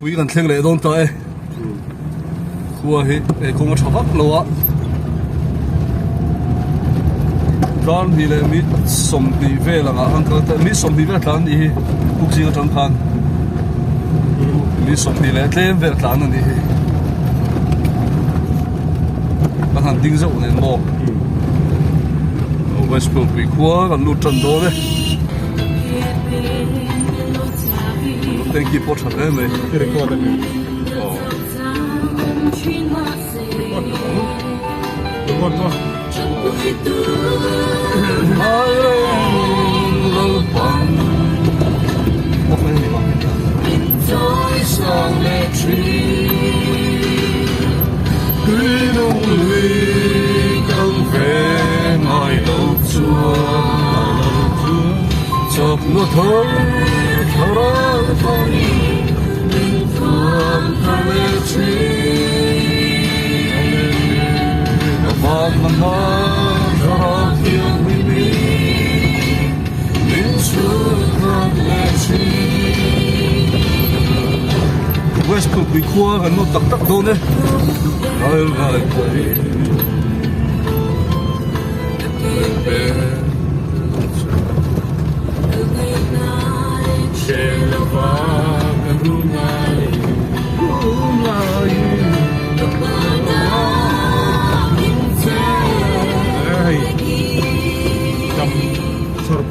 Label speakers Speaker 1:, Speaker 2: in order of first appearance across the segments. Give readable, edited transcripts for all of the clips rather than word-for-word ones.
Speaker 1: Pui kan thleng leh dawn ta e. Khua hi ei kawng a tha vak lo a. Tlan hnih leh mi 20 vel angah khan kal ta mi 20 vel tlan anih hi puk zing atang khan mi 20 leh tlem vel tlan anih hi. Kan han ding zeuh nen maw. West Pui khua kan lut tan dawn e. Tanky pawh tha hle mai.
Speaker 2: I record a ni.
Speaker 1: Aw.
Speaker 2: Record lo ang. Record maw?
Speaker 1: West Pui khua kan lut tak tak dawn e.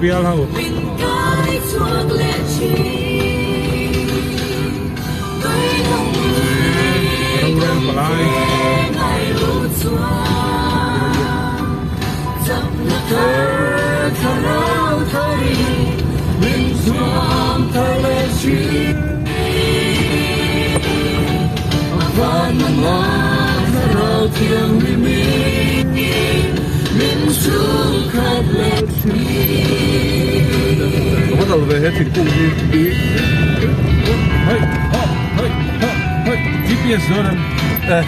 Speaker 2: Pial ho. Rorel palai.
Speaker 1: Ka va dal ve he thingkung hi.
Speaker 2: Hei ha hei ha hei GPS dawn em?
Speaker 1: Eh.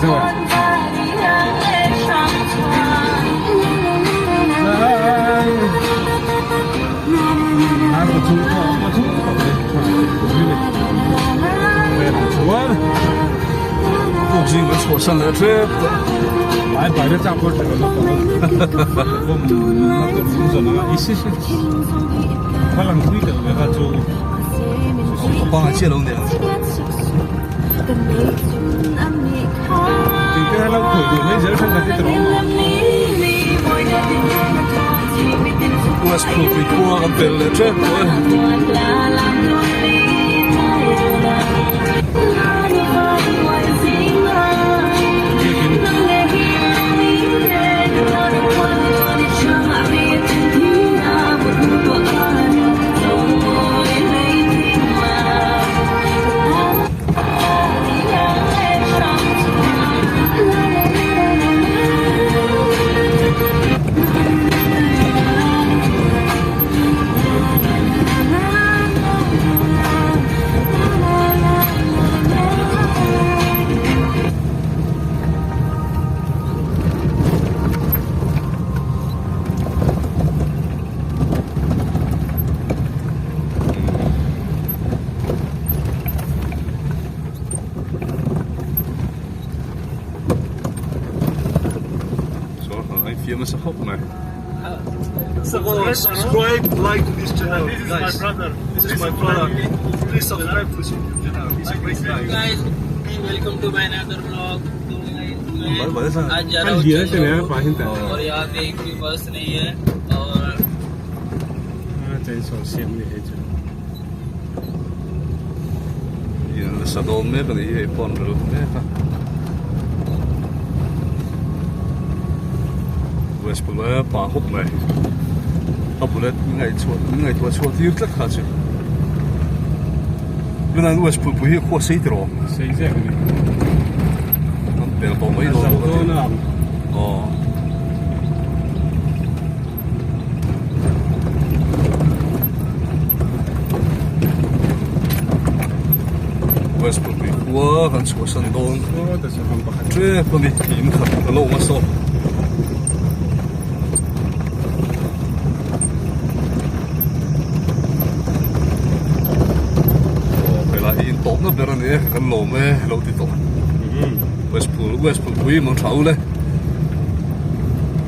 Speaker 2: Zawh.
Speaker 1: Puk zing kan chhuahsan leh tep tawh. A pangai chiah lo nia. West Phulpui khua kan pel leh tep tawh e. Fiam nasa khawp mai. Subscribe, like to this channel,
Speaker 3: This is
Speaker 1: guys.
Speaker 3: my brother.
Speaker 1: This is my brother. Please subscribe to his YouTube channel. He's a great guy.
Speaker 3: Guys, welcome to my another vlog. तो
Speaker 1: भाई,
Speaker 3: मैं
Speaker 1: भाई साहब।
Speaker 3: आज जा रहा हूँ चंद्रपुर और यहाँ पे एक भी बस नहीं है और
Speaker 1: In nasa dawn mek a nih hi hei pawh an rel mek a. West Pulai a pah khawp mai. A bullet min ngaihchhuah min ngaihtuah chhuah tir tlat kha chu. Tunah hian West Pulpui hi a khua sei tiraw?
Speaker 2: Sei zek a ni.
Speaker 1: An pel tawh mai dawn bawk a ti. Aw. West Pulpui khua kan chhuahsan dawn tep a ni in khat a lo awm a saw. tawpna ber a ni e, kan lawm e lo ti tawh. West Phul, West Phulpui mang tha u le.